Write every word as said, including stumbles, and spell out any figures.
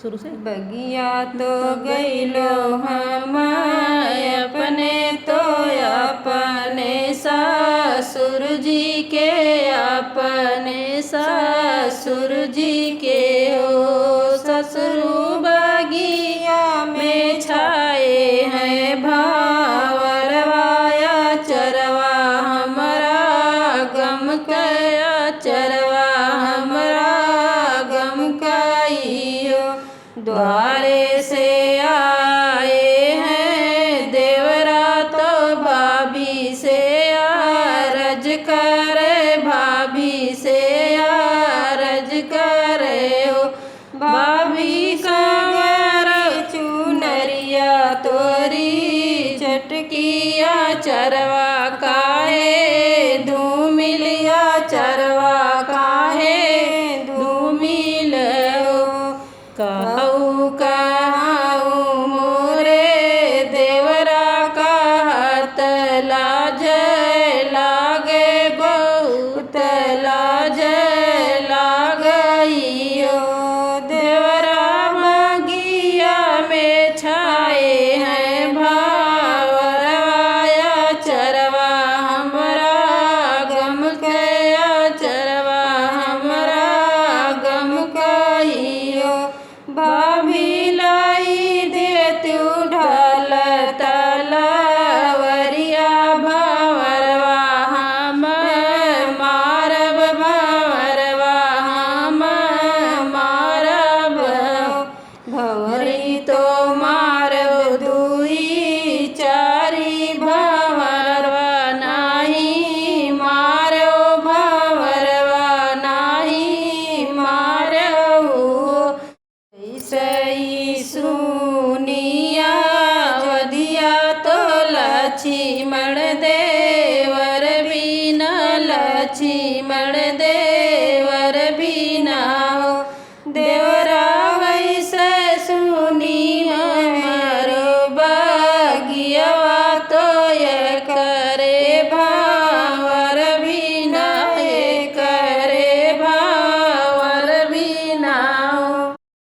शुरू से। बगिया तो गइलो हम अपने तो अपने ससुर जी के, अपने ससुर जी के हो। ससुरु बगिया में छाए हैं भंवरवा, अचरवा हमरा गम कइ, अचरवा हमरा गम कइ हो। द्वारे से आए हैं देवरा तो भाभी से अरज करे, भाभी से अरज करे हो। भाभी संवर चुनरिया तोरी चटकिया, अचरवा काहे धूमिलिया, अचरवा काहे धूमिल हो। कहू कहू मोरे देवरा कहत लाज लागे, बहुत लाज लागइ हो। देवरा बगिया में छाए हैं भंवरवा, अचरवा हमरा गम कइ, अचरवा हमरा गम कइ हो। भाभी लाई दे तू ढाल तलवरिया, भंवरवा हम मारब, भंवरवा हम मारब। भंवरी तो मारब दुई चारी, भंवरवा नाहीं मारब, भंवरवा नाहीं मारब। ऐसइ सुनिया वदिया तो लछिमण देवर बिना, लछिमण दे